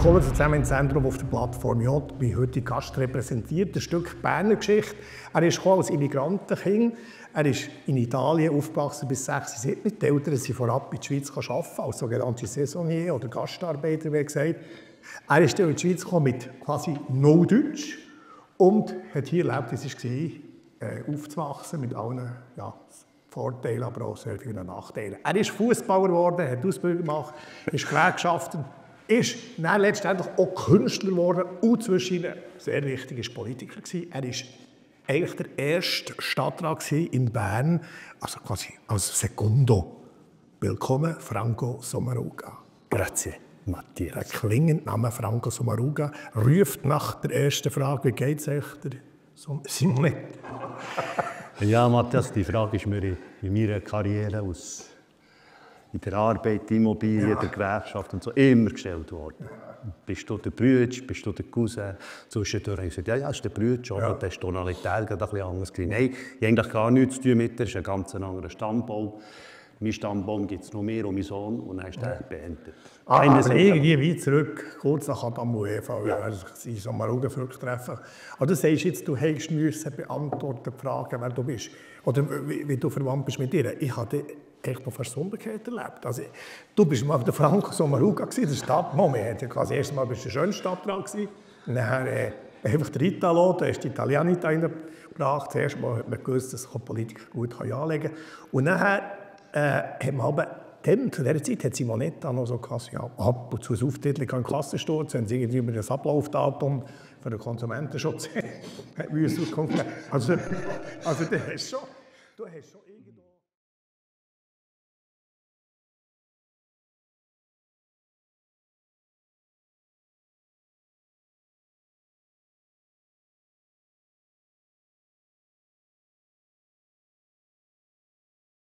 Willkommen zusammen im Zentrum auf der Plattform J. Ich bin heute Gast repräsentiert, ein Stück Berner Geschichte. Er ist als Immigrantenkind. Er ist in Italien aufgewachsen bis 6, 7. Die Eltern sind vorab in die Schweiz arbeiten, als sogenannte Saisonier oder Gastarbeiter, wie gesagt. Er ist dann in die Schweiz gekommen mit quasi no Deutsch und hat hier erlebt, wie es war, aufzuwachsen mit allen Vorteilen, aber auch sehr vielen Nachteilen. Er ist Fußballer geworden, hat Ausbildung gemacht, ist Gewerkschafter, ist dann letztendlich auch Künstler geworden und zwischen ihnen sehr wichtig ist Politiker gewesen. Er war eigentlich der erste Stadtrat in Bern, also quasi als Secundo. Willkommen, Franco Sommaruga. Grazie, Matthias. Der klingende Name Franco Sommaruga ruft nach der ersten Frage, wie geht es euch, Simone? Ja, Matthias, die Frage ist mir in meiner Karriere in der Arbeit, Immobilien, der Gewerkschaft und so immer gestellt worden. Bist du der Bruder, bist du der Cousin? Zwischendurch habe ich gesagt, ja, ist der Bruder, aber das ist die Tonalität gerade ein bisschen anders gewesen. Nein, ich habe eigentlich gar nichts zu tun mit, das ist ein ganz anderer Stammbaum. Mein Stammbaum gibt es noch mehr und mein Sohn und dann ist der beendet. Also irgendwie wie zurück, kurz nach Adam und Eva, in Sommaruga treffen. Aber du sagst jetzt, du hättest müssen beantworten Fragen, wer du bist. Oder wie du verwandt bist mit ihr. Ich habe echt noch Versonderkeit erlebt. Also, du bist mal auf der Franco Sommaruga, der Stadtmoment. Das erste Mal bist du der schönste Stadtrat. Dann einfach der Italo, da hast du die Italianita reingebracht. Zuerst mal hat man gewusst, dass Politiker gut anlegen kann. Und dann haben wir aber, zu dieser Zeit hat Simonetta noch so quasi ab und zu ein Auftritt im Kassensturz, haben sie irgendwie über das Ablaufdatum für den Konsumentenschutz Auskunft. Also du hast schon irgendwo...